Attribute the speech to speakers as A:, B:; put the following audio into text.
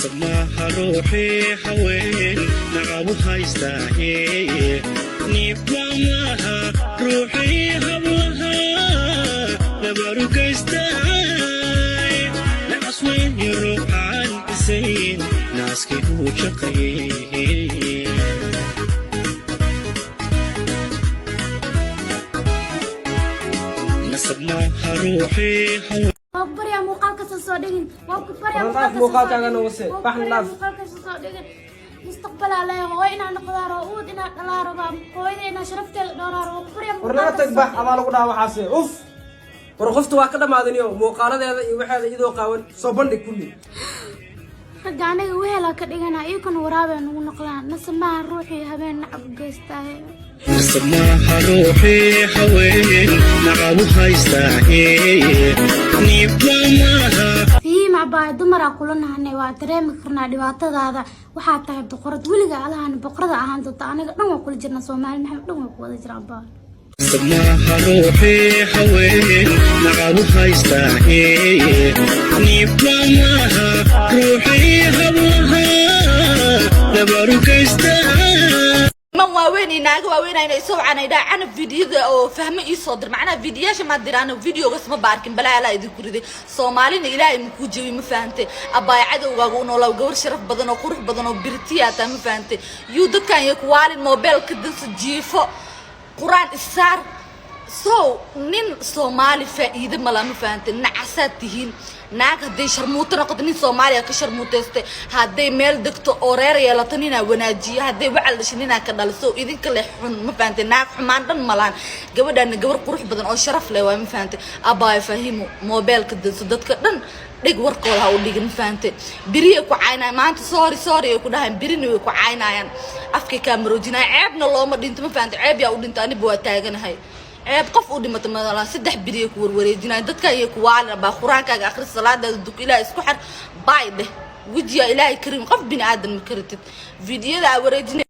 A: Nasab maaha ruuxii haween nacabu haystaaye, niibba maaha ruuxii hablaha nabarugaystaaye, nacas weeye ruuxaan isayn naaskii uu jaqaye. Nasab maaha ruuxii haween.
B: Waa ku baryaa, muuqaalkasta soo dhigin. Waa ku baryaa.
C: War dhaaf
B: Muuqaalkasta soo
C: muuqaalkaaga
B: dhigin.
C: noqose.
B: Waa ku
C: Baxna
B: baryaa,
C: dhaaf.
B: Muuqaalkasta soo dhigin. Mustaqbalaa leeyahay, hooyo inaan noqdaa rabo, uud inaan dhalaa rabaa, hooyada inaan sharafteeda dhowraa rabo. Waa ku baryaa.
C: War naga tag, bax adaa lagu dhaha waxaase. Uf, war qofta waa ka dhammaadaniyo muuqaaladeeda iyo waxeeda iyadoo qaawan soo bandhig kulli.
B: Ragga aniga wehelaa ka dhiganaa, iyakuna waraabay nagu noqdaan. Nasab maaha ruuxii habeen nacab u geystaaye.
A: Nasab maaha ruuxii haween nacabu haystaaye, niibba maaha.
B: Fahiim abaayo, dumaraa kula nahanay, waa dareemi karnaa dhibaatadaada. Waxaa tahay boqorad weliga, alahan boqorada ahaan doonta. Aniga dhan waa kula jirnaa, Soomaali Maxamed dhan waa ku wada jira, abaayo.
A: Nasab maaha ruuxii haween nacabu haystaaye, niibba maaha ruuxii hablaha nabarugaystaa.
D: Man waaweyn iyo naaga waaweyn inay soo wacaan, ay dhaha: "Canab, videoda oo fahmo ii soo dir." Macnaha videoyaasha maa diraan, videogas ma baarkin. Balaa alaa idinku riday, Soomaalina Ilaahay makuu jebi, ma fahantay? Abbaay, cadowgaaga u noolaa. Gabar sharaf badan oo qurux badan oo birtiyaa taa, ma fahantay? Yuu dadkan iyo kuwaalin mobeelka dansa, jiifo, Qur-aan isaar. So nin Soomaali faa'iido mala, ma fahantay? Nacasaad tihiin. Naag hadday sharmuuto noqoto, nin Soomaaliya ka sharmuutaystay. Hadday meel degto oo reer yeelato, ninaa wanaajiyo. Hadday wacal dhasho, ninaa ka dhaliso. Idinka leh xun, ma fahantay? Naag xumaan dhan malaan. Gabadhaana gabar qurux badan oo sharaf leh waay, ma fahantay? Abaayo Fahimu, moobeelka danso, dadka dhan dhig, warkooda ha u dhigin, ma fahantay? Biriyay ku caynayaan maanta, "Sorry, sorry" ay ku dhahayan, birina way ku caynayaan, afkay kaa maroojinayaan. Ceebna looma dhinto, ma fahantay? Ceeb yaa u dhinto? Aniba waa taaganahay. Ceeb qof u dhimato malaha. 3 biriyay ku warwareejinayan dadka iyo kuwaalina baa. Qur-aankaaga akhri, salaadaada duk, Ilaah isku xar, baay dheh, wejiyaa Ilaahay karim. Qof bini aadan ma karatid videoyada aa wareejinay.